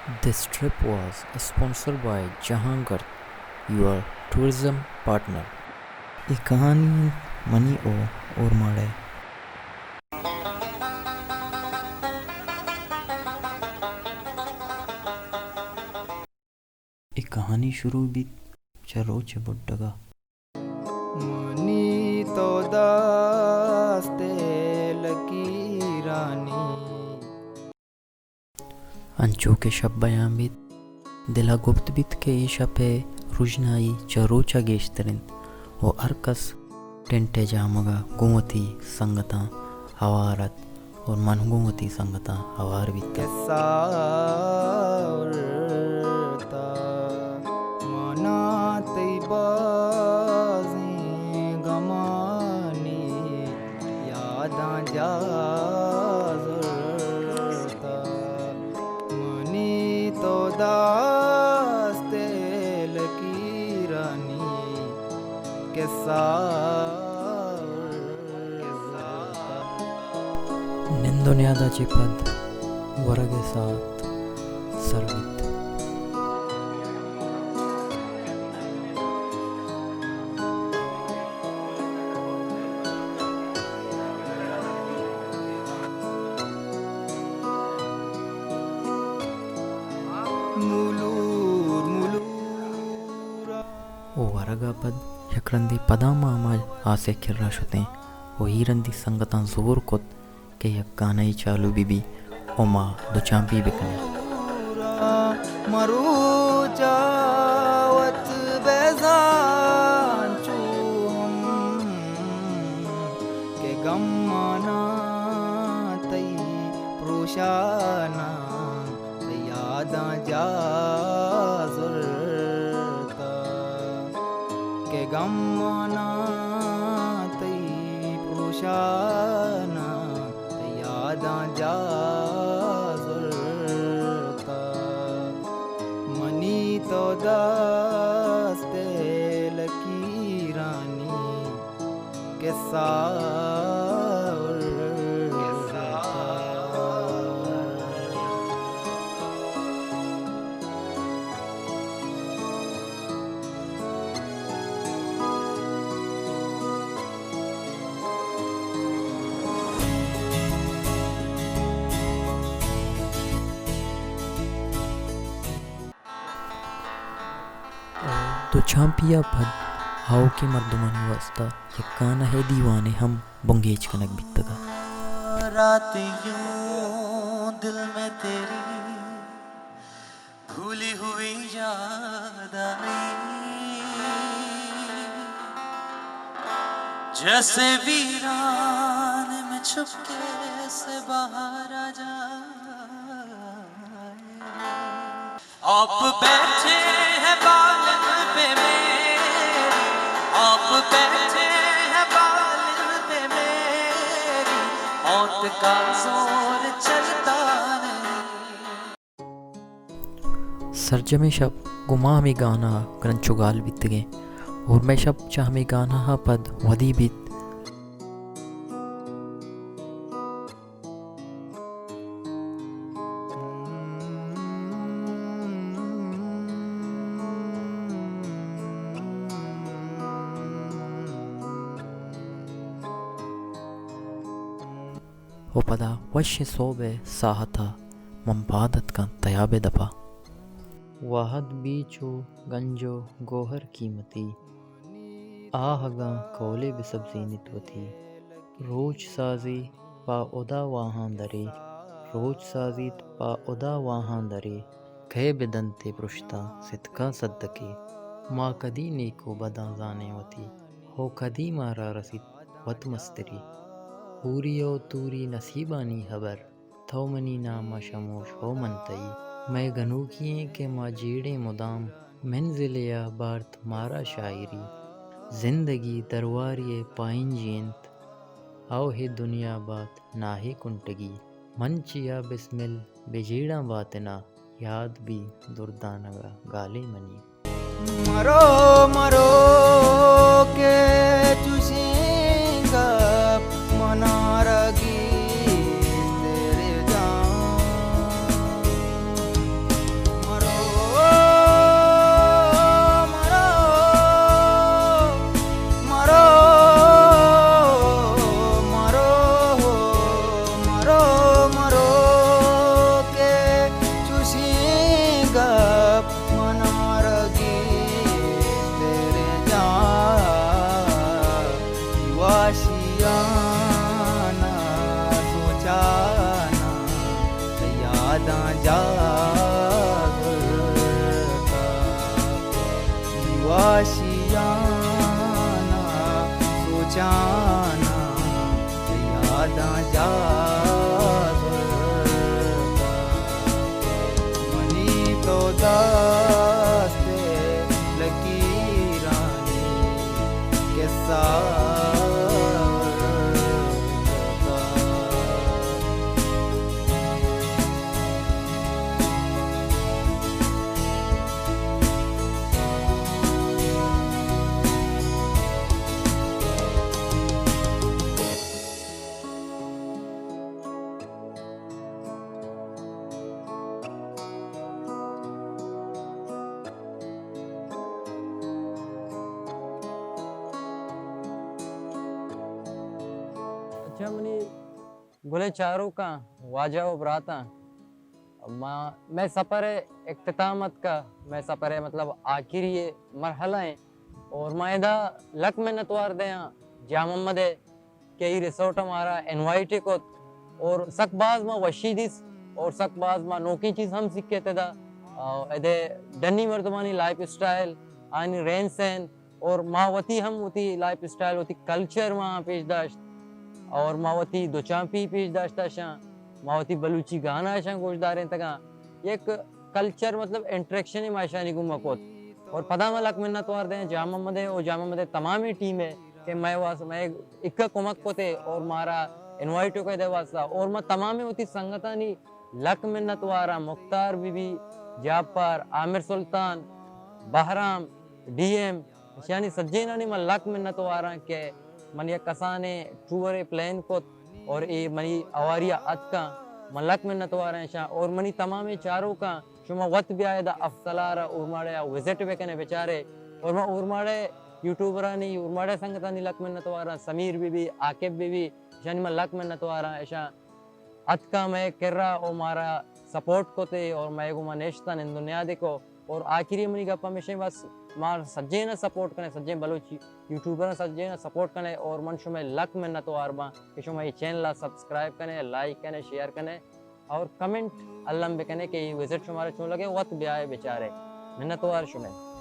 This trip was sponsored by Jahangard, your tourism partner. اے کہانی منی او اورماڑہ ءِ۔ اے کہانی شروع بیت چہ روچ ءِ بڈگ ءَ۔ منی تو دست ءِ لکیرانی۔ انچو کہ شپ بیان بیت، دل ءَ گپت بیت کہ اے شپ ءِ رژنائی چہ روچ ءَ گیشتر انت ءُ ہر کس ٹینٹ ءِ جامگ ءَ گوں وتی سنگتاں ہوار ات ءُ من گوں وتی سنگتاں ہوار بیتاں۔ کسہ ورتا منا تئی بازیں گمانی یاداں جاہ زرتا۔ منی تو دست ءِ لکیرانی کسہ۔ نند ءُ نیاد ءَ چہ پد ورگ ءِ ساعت سر بیت۔ مولور مولور۔ ءُ ورگ ءَ پد یک رندے پدا ما ہما آس ءِ کرا شتیں ءُ اے رندی سنگتاں زور کت کہ یک گانہ یے چالو بہ بی ءُ ما دو چانپی بہ کنیں۔ مروچا وت بزان چو ہم کہ گمانا تئی پروشانا، تئی یاداں جاہ زرتا۔ کہ گمانا تئی پروشانا، تئی یاداں جاہ زرتا۔ منی تو دست ءِ لکیرانی کسہ ورتا۔ دو چانپی ءَ پد آؤکیں مردمانی واستہ یک گانہ ءِ دیوانے ہم بنگیج کنگ بیتگ ات۔ رات یوں دل میں تیری بھولی ہوئی یاد آئی، جیسے ویران میں چھپکے سے باہر آ جائے۔ آپ بیٹھے ہیں بالکن پہ میری، آپ بیٹھے ہیں بالکن پہ میری، موت کا زور چلتا نہیں۔ سرجمیں شپ گوں ما ہمے گانہ ءَ گرنچ ءُ گال بیتگیں اور مئے شپ چہ ہمے گانہ ءَ پد ودی بیت۔ ءُ پدا وشیں سہب ءِ ساہت ءَ من پاد اتکاں تیاب ءِ دپ ءَ۔ واہد بی چو گنج ءُ گوہر قیمتی، آہگاں کولے بہ سبزینیت وتی۔ روچ سازی پہ ہدا واہاں درے، روچ سازیت پہ ہدا واہاں درے، کئے بہ دنت اے پرشتاں ستکاں صدقے۔ ما کدی نیک ءُ بداں زانیں وتی، ہو کدی مارا رسیت وت مستری۔ حوری ءُ توری نصیبانی ہبر، تو منی نام ءَ شموش ہو من تئی۔ مئے گنوکی ایں کہ ما جیڑیں مدام، منزلے ءَ بارت مارا شاعری۔ زندگی درواری ءِ پائنجی انت، او ہے دنیا بات ناہے کنٹگی۔ من چیا بسمل بہ جیڑاں باتن ءَ، یاد بی دردانگ ءَ گالے منی۔ مرو مرو کہ چوشیں گپ منارا گیشتر جان۔ داں جاہ زرتا، واشیانا سوچانا، یاداں جاہ زرتا۔ منی تو دست لکیرانی قصہ زرتا۔ اچھا، منی گلیں چاروکاں، واجہ و براتاں، ما، مئے سفر ءِ اختتام اتکا، مئے سفر ءِ مطلب آخری مرحلہ ایں، اور ما ادا لک منتوار دیاں جام محمد ءِ کہ ای ریسورٹ ءَ مارا انوائٹ کت اور سک باز ما وشی دیست اور سک باز ما نوکیں چیز ہم سکت ادا۔ آ، ادے ڈنی مردمانی لائف اسٹائل، آنی رہن سہن، اور ما وتی ہم وتی لائف اسٹائل، وتی کلچر ما پیش داشت، اور ما وتی دوچانپی پیش داشت اشاں، ما وتی بلوچی گانا اشاں گوش دارینتگاں۔ یک کلچر مطلب انٹریکشن ما اشانی گوما کت، اور پدا ما لک منتوار دیں جام محمد ءِ اور جام محمد ءِ تمامیں ٹیم ءِ کہ مئے واس-، مئے اکا کمک کتے اور مارا انوائٹ کتے دے واسطہ، اور ما تمامیں وتی سنگتانی لک منتواراں، مختار بی بی، جاپر، عامر سلطان، بہرام، ڈی ایم، اشانی سجینانی من لک منتواراں کہ من یک کسانیں ٹورے پلان کت اور اے منی اواری ءَ اتکاں۔ من لک منتواراں اشاں اور منی تمامیں چاروکاں، شما وت بیائے دا افسلار ءَ اورماڑے ءَ وزٹ بکنے بچارے۔ اور من اورماڑے یوٹیوبرانی، اورماڑے سنگتانی لک منتواراں، سمیر بی بی، عاقب بی بی، اشانی من لک منتواراں اشاں۔ اتکاں مئے کرا او مارا سپورٹ کتے اور مئے گوما نشتاں نند و نیادے کو۔ اور آخری منی گپ ہمیشیں، بس مار سجین سپورٹ کنے، سجین بلوچ یوٹیوبر سجین سپورٹ کنے اور من شمئے لک منتوار باں کہ شما اے چینل سبسکرائب کنے، لائک کنے، شیئر کنے اور کمنٹ الم بکنے کہ اے وزٹ شمارا چون لگے، وت بیائے بچارے۔ منتوار شمئے۔